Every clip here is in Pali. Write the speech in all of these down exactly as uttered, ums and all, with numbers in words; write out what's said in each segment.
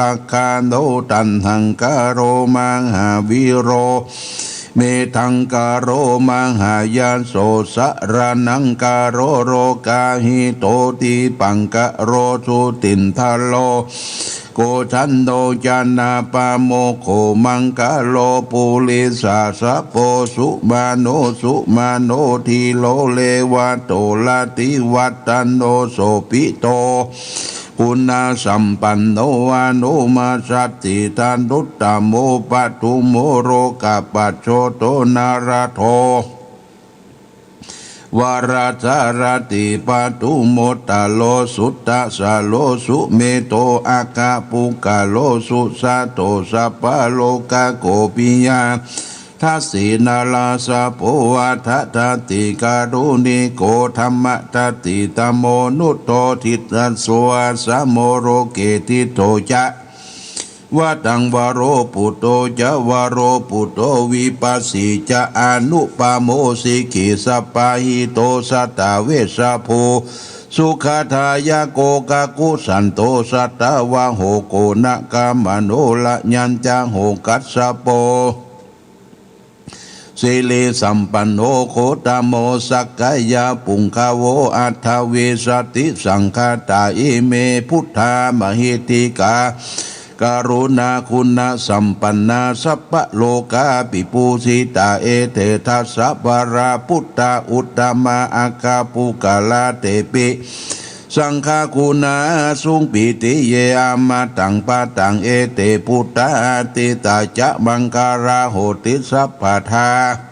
Samāgamuttamaṅgalayo taṇhaṅkaro mahāvīro, medhaṅgaro mahāyaso saraṇaṅgaro lokahito dīpaṅkaro jutindharo kojanto janapāmokkho maṅgalo purisāsabho sumano sumano dhīro revato rativaḍḍhano sobhito guṇasampanno anomadassī tanuttamo padumo rogapajjoto nārado varasarati padumottaro suddhasāro sumedho aggapuggalo sujato sabbalokaggo piyadassī narāsabho atthadassī kāruṇiko dhammadassi dhammo nuddho diṭṭhaso asamo loke diṭṭho ca vadaṃ varo putto ca varo putto vipassī ca anupamo sikhī sabbahito satthā vessabhū sukhadāyako kakusandho satthavāho koṇagamano raññañca ho kassapo sirisampanno gotamo sakyapuṅgavo aṭṭhavīsati saṅkhātā ime buddhā mahiddhikā karuṇāguṇasampannā sabbalokavibhūsitā ete dasabalā buddhā uttamā aggapuggalā tepi saṅghaguṇāsuṃ pītiye amataṃ padaṃ ete buddhā atītā ca maṅgalā honti sabbadā.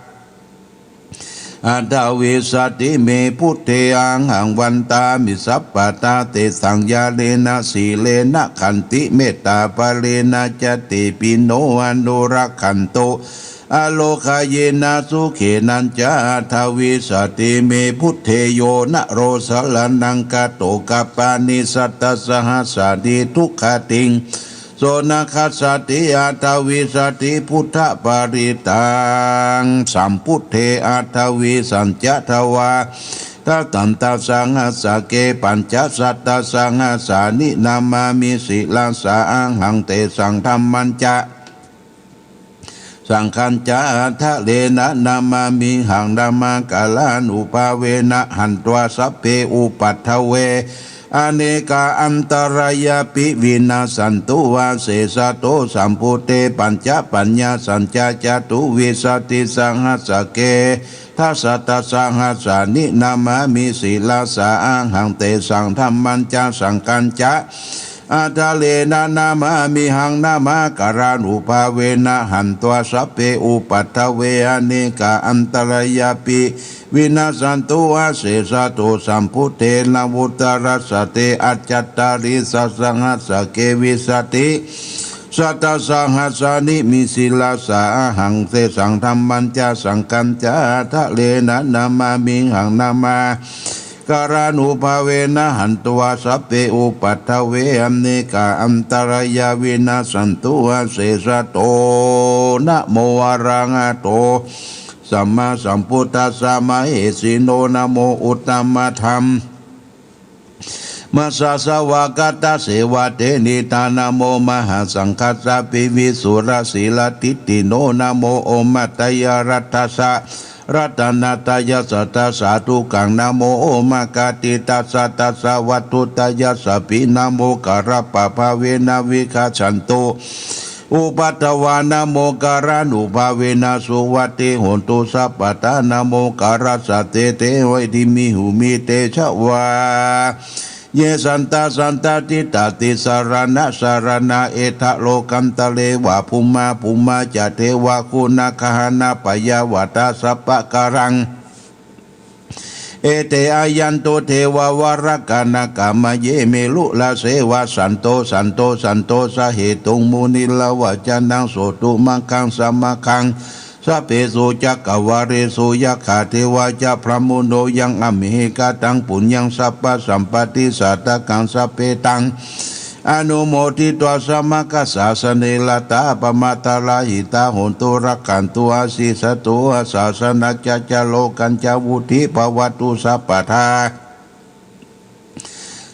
Aṭṭhavīsati me buddhe ahaṃ vandāmi sabbadā tesaṃ ñāṇena sīlena khantimettābalena ca tepi no anurakkhantu arogāyena sukhena ca. Aṭṭhavīsati me buddhe yo naro saraṇaṃ gato kappāni sattasahassāni duggatiṃ so na gaccati. Aṭṭhavīsati buddhaparittaṃ sambuddhe aṭṭhavīsañca dvādasasahassake pañcasatasahassāni namāmi sirasā ahaṃ tesaṃ dhammañca saṅghañca ādarena namāmihaṃ. Namakārānubhāvena hantvā sabbe upaddave anekā antarāyāpi vinassantu asesato. Sambuddhe pañcapaññāsañca catuvīsatisahassake dasasatasahassāni namāmi sirasā ahaṃ tesaṃ dhammañca saṅghañca ādarena namāmihaṃ. Namakārānubhāvena hantvā sabbe upaddave anekā antarāyāpi vinassantu asesato. Sambuddhe navuttarasate aṭṭhacattāḷīsasahassake vīsati satasahassāni mi sirasā ahaṃ tesaṃ dhammañca saṅghañca ādarena namāmihaṃ. Namakārānubhāvena hantvā sabbe upaddave anekā antarāyā vinassantu asesato. Namo arahato sammāsambuddhassa mahesino. Namo uttamadhammassa svākkhātasseva tenidha. Namo mahāsaṅghassāpi visuddhasīladiṭṭhino. Namo omātyāraddhassa ratanattayassa tassa dukkhaṃ. Namo omakātītassa tassa vatthuttayassapi. Namokārappabhāvena vigacchantu upaddavā. Namokārānubhāvena suvatthi hotu sabbadā. Namokārassa tejavā vidhimhi homi tejavā. Ye santā santā ṭhitā tisaraṇasaraṇā, etha lokantare va bhummā bhummā ca devā, guṇagaṇapāya vata sabbakālaṃ. Ete āyantu devā varakkanākamaye, merurāje vasanto santo santosahetuṃ, muniravacanaṃ sotumaṅgalaṃ. Samaggaṃ sabbesu cakkavāḷesu, yakkhā devā ca brahmuno, yaṃ amhe kataṃ puññaṃ sabbasampattisiddhikaṃ, sabbe taṃ anumoditvā samaggassa sane ratā, pamādarahitā hontu, rakkhantu ācikkhatu, sāsanassa ca lokassā ca vuḍḍhī bhavatu sabbadā.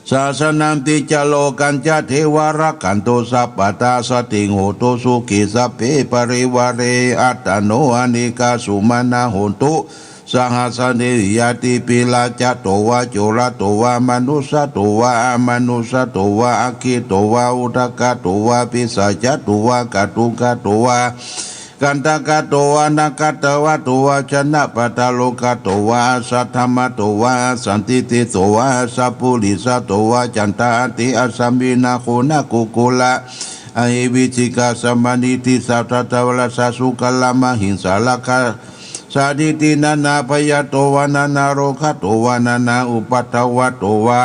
sāsanampi ca lokañca devā rakkhantu sabbadā. Saddhiṃ hotu sukhī sabbe parivāre attano anekā sumanā hontu saha sabbapāṇino. Ñātibhi rājato vā corato vā manussato vā amanussato vā aggito vā udakato vā pisācato vā khāṇukato vā kaṇṭakato vā nakkhattato vā janapadarogato vā asaddhammato vā asandiṭṭhito vā asappurisato vā cattāhi asmiṃ nāgo nakkho kuvaraṃ ahi vicchikā samanā disā dasavalassa sukarā mahiṃsā rakkhasāditi nānābhayato vā nānārogato vā nānāupaddavato vā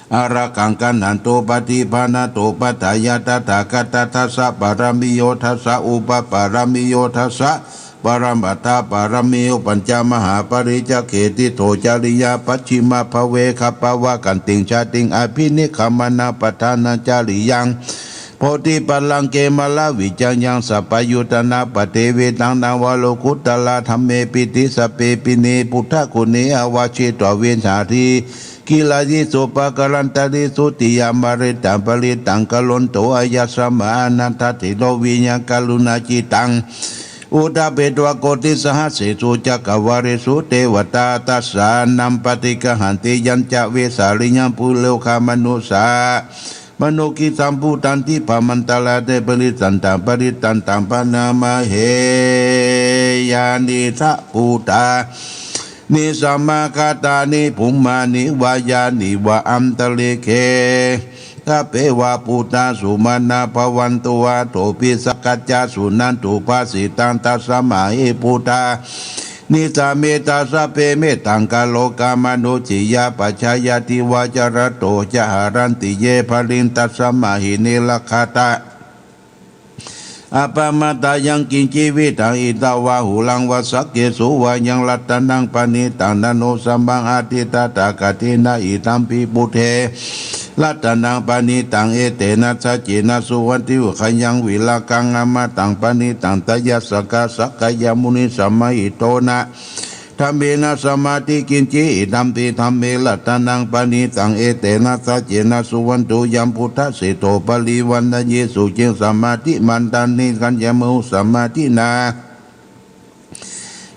ārakkhaṃ gaṇhantu paṭibhāṇantu. Patthāya tathāgatā dasa pāramiyo dasa upapāramiyo dasa paramattha pāramiyo pañca mahāpariccāge ṭhito cariyā pacchimabhave gabbhāvakkantiṃ jātiṃ abhinikkhamanaṃ padhānacariyaṃ bodhipallaṅke māravijayaṃ sabbaññutañāṇappaṭivedhaṃ navalokuttaradhamme pītisabbepime buddhaguṇe āvajjitvā vesālī gilāni sopakarantali sutiyā maritaṃ parittaṃ karonto āyasmā ānandatthero viya kāruṇācittaṃ udhapetvā koṭisahassesū cakkavāḷesu devatā dassanaṃ paṭiggaṇhanti. Yañca vesāliyaṃ pulokamanussā manukisaṃ bhūtaṃ dibbamaṇḍaladevatāparissaṃ taṃ parissaṃ taṃ paṇāmahe. Yānīdha bhūtāni samāgatāni bhummāni vā yāni va antalikkhe sabbeva bhūtā sumanā bhavantu athopi sakkacca suṇantu bhāsitaṃ. Tasmā hi bhūtā nisāmetha sabbe mettaṃ karotha mānusiyā pajāya divā ca ratto ca haranti ye baliṃ. Tasmā hi ne rakkhatha appamattā yaṃ kiñci vittaṃ idha vā huraṃ vā saggesu vā yaṃ ratanaṃ paṇītaṃ na no samaṃ atthi tathāgatena idampi buddhe ratanaṃ paṇītaṃ etena saccena suvatthi hotu. Khayaṃ virāgaṃ amataṃ paṇītaṃ tayajjhagā sakyamunī samāhito na dhammena samatthi kiñci idampi dhamme ratanaṃ paṇītaṃ etena saccena suvatthi hotu. Yaṃ buddhaseṭṭho parivaṇṇayī suciṃ samādhimānantarikaññamāhu samādhinā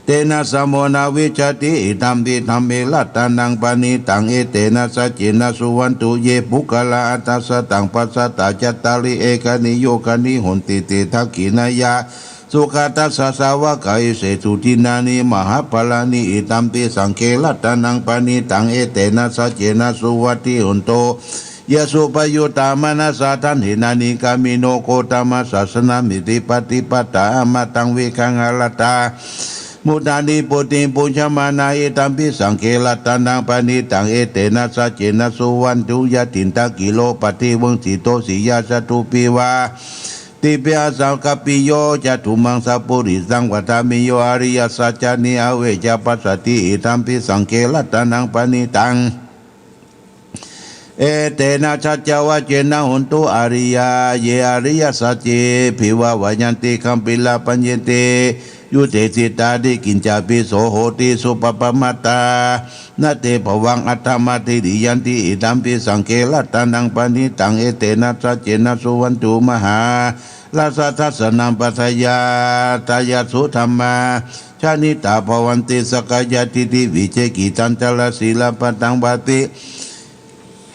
tena samo na vijjati idampi dhamme ratanaṃ paṇītaṃ etena saccena suvatthi hotu. Ye puggalā aṭṭha sataṃ pasatthā cattāri ekanī yugāni honti te dakkhiṇeyyā sugatassa sāvakā esesu dinnāni mahapphalāni idampi saṅghe ratanaṃ paṇītaṃ etena saccena suvatthi hotu. Ye suppayuttā manasā daḷhena nikkāmino gotamasāsanamhi te pattipattā amataṃ vigayha laddhā mudhā nibbutiṃ bhuñjamānā idampi saṅghe ratanaṃ paṇītaṃ etena saccena suvatthi hotu. Yathindakhīlo paṭivaṃsito siyā sadhūpivā tipāsaṅkapiyo candimā santaritaṃ vandāmi yo ariyasaccāni avecca passati idampi saṅghe ratanaṃ paṇītaṃ etena saccavajjena hontu ariyā. Ye ariyasaccāni abhivādanti gambhīrapaññente yutesitāti kiñcāpi so hoti suppamattā na te bhavaṃ aṭṭhamātiri yanti idampi saṅghe ratanaṃ paṇītaṃ etena saccena suvatthi hotu. Mahārassadassanaṃ passayaṃ tayassu dhammā jānitā bhavanti sakkāyadiṭṭhi vicchikicchañca sīlabbataṃ pati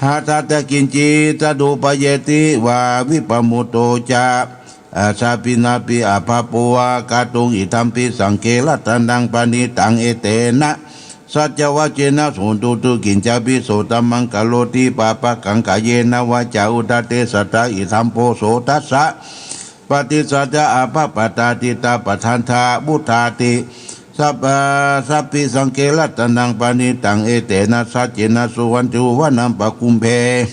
ṭṭhāsi na kiñci tadupāyēti vā vippamutto ca sabbināpi abhabbo vā kātuṃ idampi saṅghe ratanaṃ paṇītaṃ etena saccavajjena hontu te. Kiñcāpi so dhammaṃ karoti pāpakaṃ kāyena vācā uda cetasā idampi so dasa paṭicca ca abhabbatā cittapadāsā vuṭṭhāsi sabba sabbi saṅghe ratanaṃ paṇītaṃ etena saccena suvatthi hotu. Vanappagumbe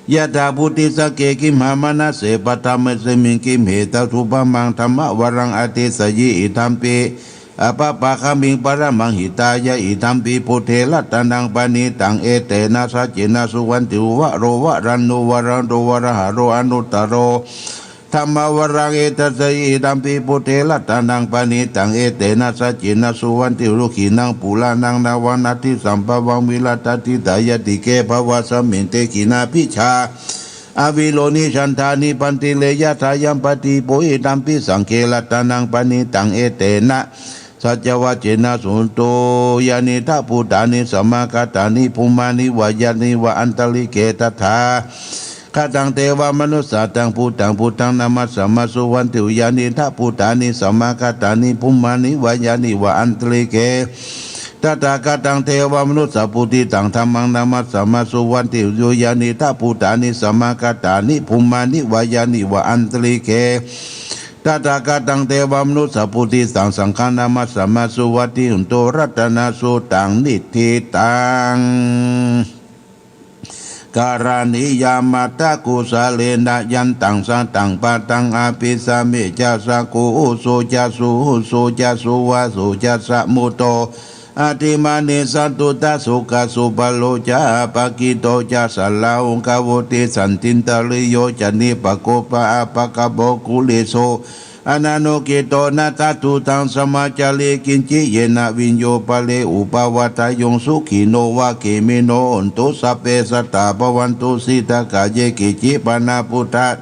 yathā phuṭṭhissa gimhā manase paṭhamasmiṃ gimhe tathūpamaṃ dhammavaraṃ ādesayī idampi abhabbatagāmiṃ paramaṃ hitāya idampi buddhe ratanaṃ paṇītaṃ etena saccena suvatthi hotu. Varo varaṇo varado varāharo anuttaro dhammavaraṃ etaṃ saccaṃ idampi buddhe ratanaṃ paṇītaṃ etena saccena suvatthi dukkhidaṃ purāṇaṃ navaṃ natthi sambhavaṃ virattacitayatike bhavasmiṃ te khīṇabījā avirūḷhichandā nibbanti re yathāyampadīpo idampi saṅghe ratanaṃ paṇītaṃ etena saccavajjena suvatthi hotu. Yānīdha bhūtāni samāgatāni bhummāni vā yāni va antalikkhe tathāgataṃ devamanussānaṃ buddhaṃ buddhaṃ namassāma suvatthi hotu. Yānīdha bhūtāni samāgatāni bhummāni vā yāni va antalikkhe tathāgataṃ devamanussapūjitaṃ dhammaṃ namassāma suvatthi hotu. Yānīdha bhūtāni samāgatāni bhummāni vā yāni va antalikkhe tathāgataṃ devamanussapūjitaṃ saṅghaṃ namassāma suvatthi hotu. Ratanasuttaṃ niṭṭhitaṃ karaṇīyamatthakusalena yantaṃ santaṃ padaṃ abhisamecca sakko ujuko ca suhujuko ca suvaco cassa mudu atimaññe santussako ca subharo ca appakicco ca sallahukavutti santindriyo ca nipako ca appagabbho kulesu ananugiddho. Na taṃ duṭṭhaṃ samācare kiñci yena viññū pare upavadeyyuṃ. Sukhino vā khemino hontu sabbe sattā bhavantu jitattha. Ye keci pāṇabhūtatā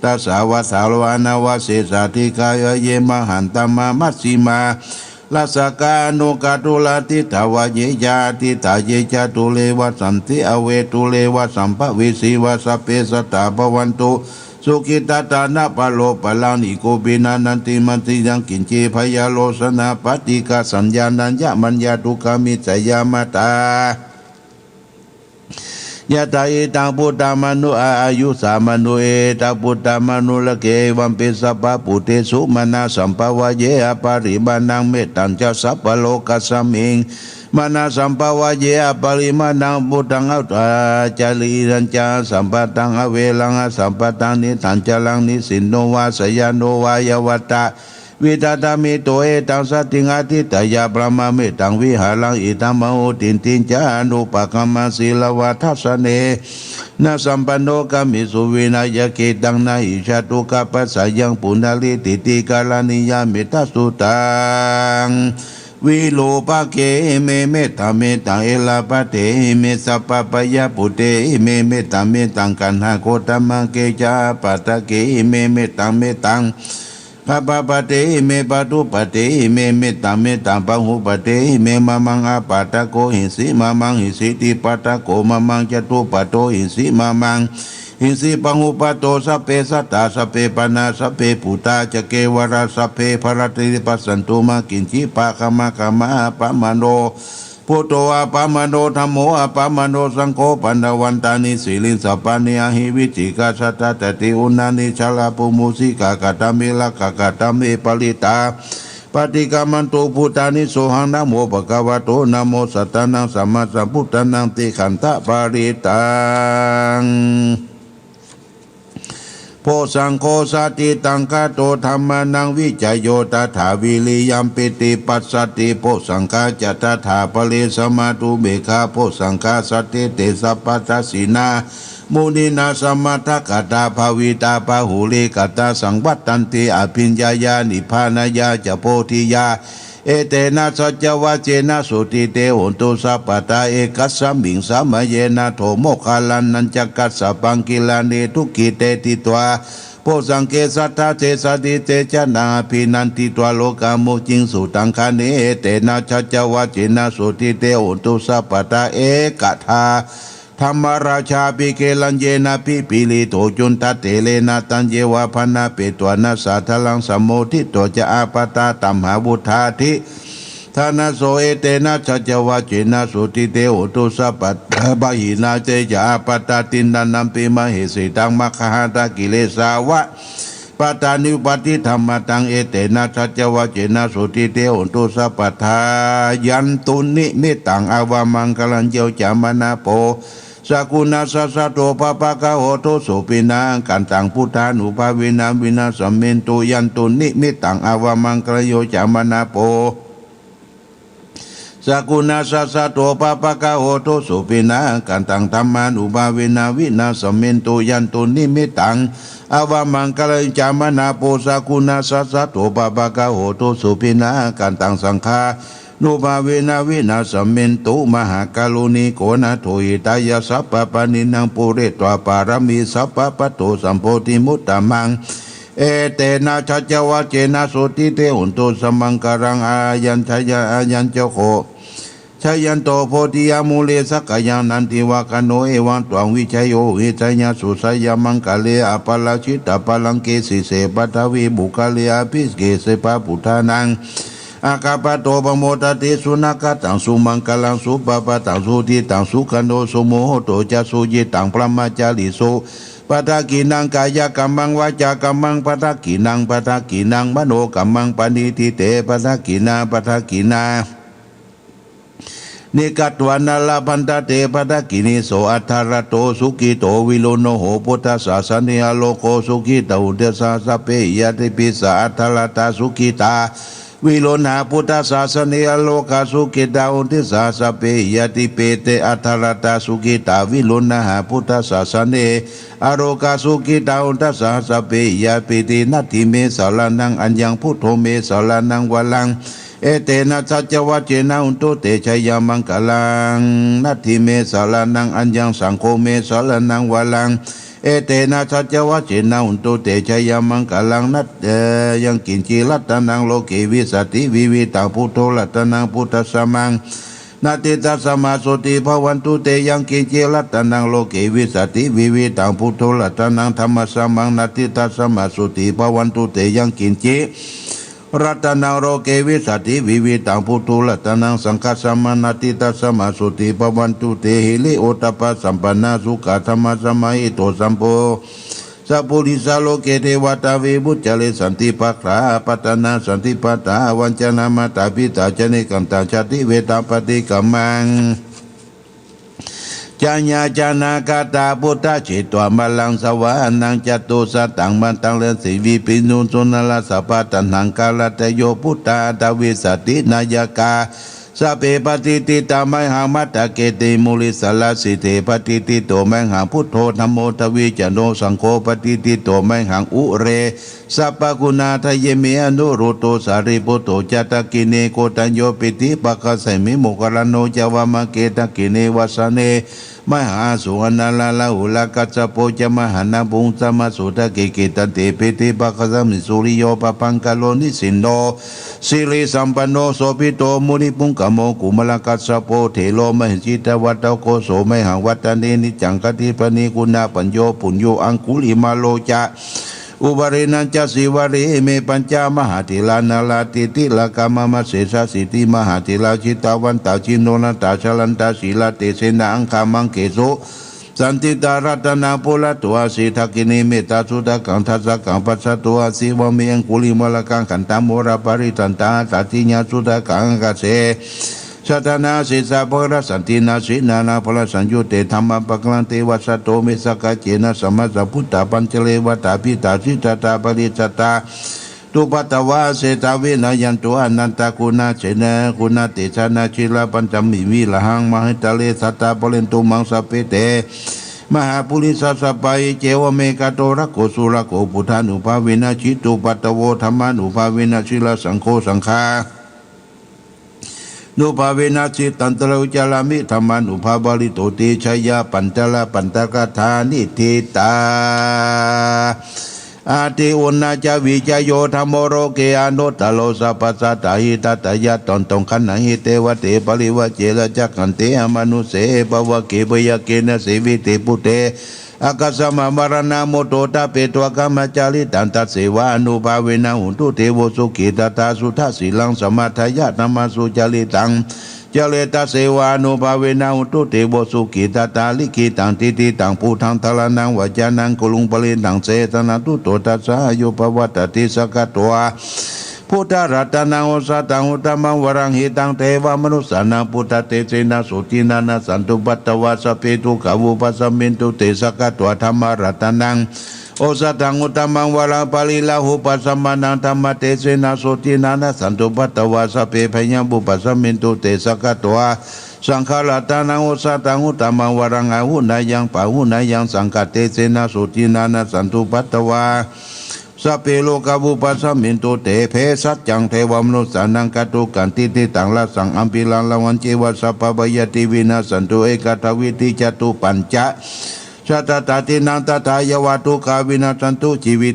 tasā vā thāvarā anavasesā dīghā vā ye mahantā majjhimā rassakā aṇukathūlā diṭṭhā vā ye ca adiṭṭhā ye ca dūre vasanti avedūre vā sambhavesī vā sabbe sattā bhavantu sukhitattā. Na paro paraṃ nikubbetha nātimaññetha yaṅkiñci byārosanā paṭighasaññā nāññamaññā dukkhamiccheyya. Mātā yathā idha bhūtaṃ manussā āyusā manussena bhūtamanussāvaggo evampi sabbabhūtesu mānasaṃ bhāvaye aparimāṇaṃ. Mettañca sabbalokasmiṃ mānasaṃ bhāvaye aparimāṇaṃ. Buddhaṃ anussaraṃ ca satiyañca asapattaṃ averaṃ asapattaṃ tiṭṭhañcaraṃ nisinno vā sayāno vā yāvatā vigatamiddho. Etaṃ satiṃ adhiṭṭheyya brahmametaṃ vihāraṃ idhamāhu. Diṭṭhiñca anupagamma sīlavā dassanena sampanno kāmesu vineyya gedhaṃ na hi jātu gabbhaseyyaṃ punaretīti. Karaṇīyam ettasuttaṃ. Virūpakkhehi me mettā mettaṃ erāpathehi me sabbabhayabhūtehi me mettā mettaṃ. Kaṇhakudhamake ca ābādhakehi me mettā mettaṃ. Gabbhapattehi me pāthupatehi me mettā mettaṃ. Pahupattehi me mamaṃ ābādhako hisi mamaṃ hīsiti pātako mamaṃ catuppato hisi mamaṃ hīsi pahupato. Sabbe sattā sabbe pāṇā sabbe bhūtā ca kevalā sabbe balantarā passantu mā kiñci pāpakaṃ mayha appamāṇo buddho appamāṇo dhammo appamāṇo saṅgho pañcavaṇṇāni siriṃsapāni ahi vicchikā saṭhā ca tūlā nikkhaṇā pāmojjhā. Katā me rakkhā katā me parittā paṭikkamantu bhūtāni sohaṃ namo bhagavato namo sattannaṃ sammāsambuddhānaṃ tikkhandhaparittaṃ. Bojjhaṅgo satiṭṭhaṅgato dhammānaṃ vicayo tathā viriyampīti passaddhi bojjhaṅgā ca tathāpare samādhupekkhitabojjhaṅgā sattete sabbadassinā muninā sammadakkhātā bhāvitā bahulīkatā saṃvattanti abhiññāya nibbānāya ca bodhiyā. Etena saccavajjena sotthi te hotu sabbadā. Ekasmiṃ samaye nātho moggallānañca kassapaṃ gilāne dukkhite ṭhitva bojjhaṅge saṭṭhasesāsīse janā abhinanditvā rogā mucciṃsu taṅkhaṇe. Etena saccavajjena sotthi te hotu sabbadā. Ekadā dhammarājāpi gelaññenābhipīḷito cundattherena taññeva bhaṇāpetvāna sādaraṃ sammoditvā ca ābādhā tamhā vuṭṭhāsi. Ṭhānaso etena saccavajjena sotthi te hotu sabbadā. Pahīnā te ca ābādhā tiṇṇannampi mahesinaṃ maggāhatakilesāva pattānuppattidhammataṃ. Etena saccavajjena sotthi te hotu sabbadā. Yandunnimittaṃ avamaṅgalañca yo cāmanāpo sakuṇassa saddo pāpaggaho dussupinaṃ akantaṃ buddhānubhāvena vināsamentu. Yandunnimittaṃ avamaṅgalañca yo cāmanāpo Sakuṇassa saddo pāpaggaho dussupinaṃ akantaṃ dhammānubhāvena vināsamentu. Yaṃ dunnimittaṃ avamaṅgalañca manāpo sakuṇassa saddo pāpaggaho dussupinaṃ akantaṃ saṅghānubhāvena vināsamentu. Mahākāruṇiko nātho hitāya sabbapāṇinaṃ pūretvā pāramī sabbā patto sambodhimuttamaṃ. Etena saccavajjena sotthi te hotu sabbaṃ kallaṃ. Ayañca, ayañca kho jayanto bodhiyā mūle sakyānaṃ nandivaḍḍhano evaṃ tvaṃ vijayo hohi jayassu jayamaṅgale aparājitapallaṅke sīse paṭhavipokkhare abhiseke sabbabuddhānaṃ aggappatto pamodati. Sunakkhattaṃ sumaṅgalaṃ supabhātaṃ suhuṭṭhitaṃ sukhaṇo sumuhutto ca suyiṭṭhaṃ brahmacārisu padakkhiṇaṃ kāyakammaṃ vācākammaṃ padakkhiṇaṃ padakkhiṇaṃ manokammaṃ paṇidhī te padakkhiṇā padakkhiṇā ni katvāna labhantatthe padakkhiṇe. So atthaladdho sukhito viruḷho buddhasāsane arogo sukhitā hotha saha sabbehi ñātibhi. Saha atthaladdhā sukhitā viruḷhā buddhasāsane arogā sukhitā hotha saha sabbehi ñātibhi. Te atthaladdhā sukhitā viruḷhā buddhasāsane arogā sukhitā hotha saha sabbehi ñātibhi. Natthi me saraṇaṃ aññaṃ buddho me saraṇaṃ varaṃ. Etena saccavajjena hotu te jayamaṅgalaṃ. Natthi me saraṇaṃ aññaṃ saṅgho me saraṇaṃ varaṃ. Etena saccavajjena hotu te jayamaṅgalaṃ. Nat- eh, yaṅkiñci ratanaṃ loke vijjati vividhaṃ puthu ratanaṃ buddhasamaṃ. Natthi tasmā sotthī bhavantu te. Yaṅkiñci ratanaṃ loke vijjati vividhaṃ puthu ratanaṃ dhammasamaṃ. Natthi tasmā sotthī bhavantu te. Yaṅkiñci ratanaṃ loke vijjati vividhaṃ puthu ratanaṃ saṅghasamaṃ. Natthi tasmā sotthī bhavantu te. Hiriottappasampannā sukkadhammasamāhito sambho- sappurisa loke devatā vivuccare santi pakkhā apattanā santi pādā avañcanā mātā pitā ca nikkhantā jātivedha paṭikkama. Jayā janakāyā buddhā jetvā māraṃ savāhanaṃ catusaccāmattā rāsi vipiṇṇusuṇṇarā sabbadhammāharattayo buddhā aṭṭhavīsati nāyakā sabbe patiṭṭhitā mayhaṃ matthake te munissarā. Sīse patiṭṭhito mayhaṃ buddho dhammo dvijjano saṅgho patiṭṭhito mayhaṃ ure sabbaguṇādaye me anuruddho sārīputto ca dakkhiṇe koṇḍañño piṭṭhibhāgasmiṃ moggallāno ca vāmake. Dakkhiṇe vasane mayhaṃ āsuṃ ānandarāhulā kassapo ca mahānāmo umāsuṃ thaṇhake. Kittante piṭṭhibhāgasmiṃ suriyo pabhaṅkaro nisinno sirisampanno sobhito munipuṅgavo. Kumārakassapo thero mahesī cittavādako so mayhaṃ vadane niccaṃ. Gandhapāṇi guṇapañño puṇṇo aṅgulimālo ca uparisena sīvalī. Ime pañca mahātherā nalāṭe tilakā mama. Sesāsīti mahātherā jitavantā jinorasā jalantā sīlatejena aṅgamaṅgesu saṇṭhitā. Ratanaṃ purato āsi dakkhiṇe mettasuttakaṃ dhajaggaṃ pacchato āsi vāme aṅgulimālakaṃ. Khandhamoraparittañca āṭāgiriṃ sūtakaṃ ākāse chadanaṃ āsi. Sataṃ bahudānaṃ sandinā jinā nāgā bālā saṃyuttā dhammapākāraṃ devā satto me sakkacce. Nāma samantā sambuddhapañjare vata bhitā cittā parisuddhā cupaddavā aseṭṭhā vinayantu anantaguṇaseṭṭhenā guṇatejena. Sīlapañjami vihāraṃ mahītale sadā pālentu maṃ sabbe te mahāpurisāsabhā. Iccevamanto rakkho surakkho buddhānubhāvena jitupaddavo dhammānubhāvena sīlasaṅkho saṅghā nubhāvena jitandaro carāmi dhammānubhāvalito. Te jayamaṅgalaaṭṭhagāthā niṭṭhitā. Ādi uṇhissaṃ vijayo dhammo loke anuttaro sabbasattahitatthāya. Taṃ taṃ gaṇhanti devate parivajje rājadaṇḍe amanussāya bhavagge. Byagghe nāseti buddhe āgatamha maraṇā muttā tapetha brahmacāritaṃ. Tasseva ānubhāvena hotu devo sukhitattā. Suddhasīlaṃ samādāya dhammaṃ sucaritaṃ care. Tasseva ānubhāvena hotu devo sukhitattā. Likkhitaṃ cintitaṃ buddhaṃ dhāraṇaṃ vācanaṃ guruṃ parindaṃ saraṇaṃ sutvā tassa āyuṃ pavaḍḍhaṃ. Sakkatvā buddharatanaṃ osathaṃ uttamaṃ varaṃ hitaṃ devamanussānaṃ buddhatejena sotthinā nassantupaddavā sabbe dukkhā vūpasamentu te. Sakkatvā dhammaratanaṃ Osathaṃ uttamaṃ varaṃ pariḷāhūpasamanaṃ dhammatejena sotthinā nassantupaddavā sabbe bhayā vūpasamentu te. Sakkatvā saṅgharatanaṃ osathaṃ uttamaṃ varaṃ āhuneyyaṃ pāhuneyyaṃ saṅghatejena sotthinā nassantupaddavā sabbe rogā vūpasamentu te. Bhejajjaṃ devamanussānaṃ kātukaṃ tiṭṭhitaṃ rājjaṃ ambhiraṃ rāvaṃ ceva sabbā bhayā te vinassantu ekadā vitti catuppañca satasatinaṃ tathāyeva dukkhā vinassantu jīvi